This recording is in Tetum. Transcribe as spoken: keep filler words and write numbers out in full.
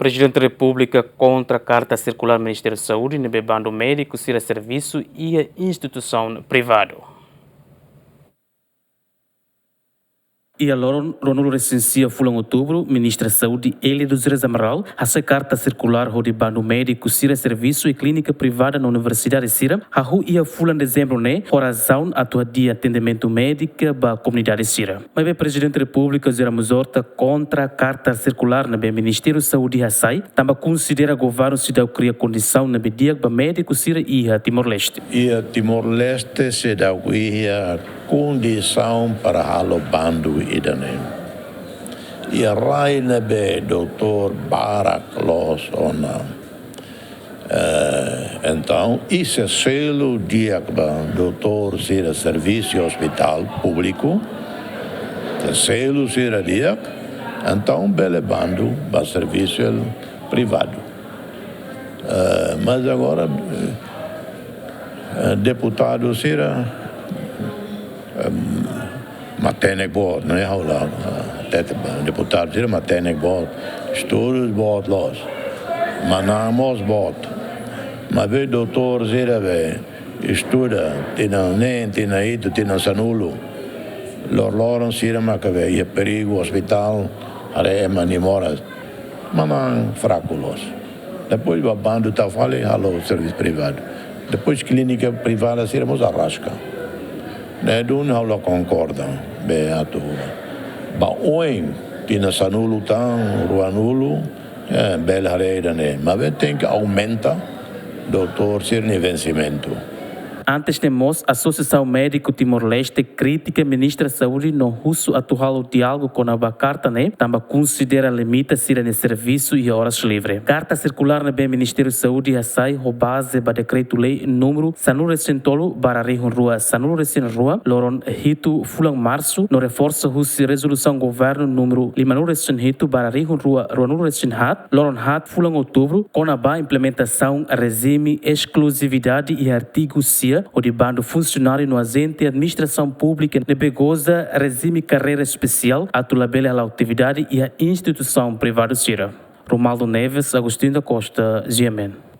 Prezidente Repúblika kontra karta sirkulár Ministériu Saúde ne'ebé bandu médiku sira servisu iha instituisaun privadu. Iha loron ruanulu-resin-sia fulan Outubru, Ministra Saúde Élia dos Reis Amaral hasai karta sirkulár hodi bandu médiku sira servisu iha klínika privada no universidade sira hahú iha fulan Dezembru ne'e, ho razaun atu hadi'a atendimentu médika ba komunidade sira. Maibé Prezidente Repúblika José Ramos Horta kontra karta sirkulár ne'ebé Ministériu Saúde hasai, tanba konsidera governu seidauk kria kondisaun ne'ebé di'ak ba médiku sira iha Timor-Leste. Iha Timor-Leste seidauk iha kondisaun para halo bandu ida-ne'e. Iha rai ne'ebé doutór barak loos ona. Eh, entaun, i se selu di'ak ba doutór sira servisu iha ospitál públiku, se selu sira di'ak, entaun bele bandu ba servisu privadu. Eh, mas agora, eh, eh, deputadu sira, eh, matenek boot, ne'e ha'u la, eh, hatete, deputadu sira matenek boot, estudu boot loos, manán mós boot. Maibé doutór sira be estuda tinan neen, tinan hitu, tinan sanulu. Loroloron sira maka be iha perigu, ospitál, haree ema nia moras. Manán fraku loos. Depois ba bandu tan fali halo servisu privadu. Depois klínika privada sira mós arraska. Ne'e duni ha'u la konkorda be atu ba oin tinan sanulu tan, ruanulu, eh, bele haree ida-ne'e. Maibé tenke aumenta doutór sira-nia vensimentu. Antes ne'e mós, Asosiasaun Médiku Timor-Leste kritika Ministra Saúde no husu atu halo diálogu kona-ba karta ne'e, tanba konsidera limita sira-nia servisu iha oras livre. Karta sirkulár ne'ebé Ministériu Saúde hasai ho baze ba dekretu-lei númeru sanulu-resin-tolu barra rihun rua sanulu-resin-rua, loron hitu fulan Marsu, no reforsa husi rezolusaun governu númeru limanulu-resin-hitu barra rihun rua ruanulu-resin-haat, loron haat fulan Outubru, kona-ba implementasaun rejime eskluzividade iha artigu sia, hodi bandu funsionáriu no ajente administrasaun públika ne'ebé goza rejime karreira espesiál atu labele hala'o atividade iha instituisaun privadu sira. Romaldo Neves, Agostinho da Costa, G M N.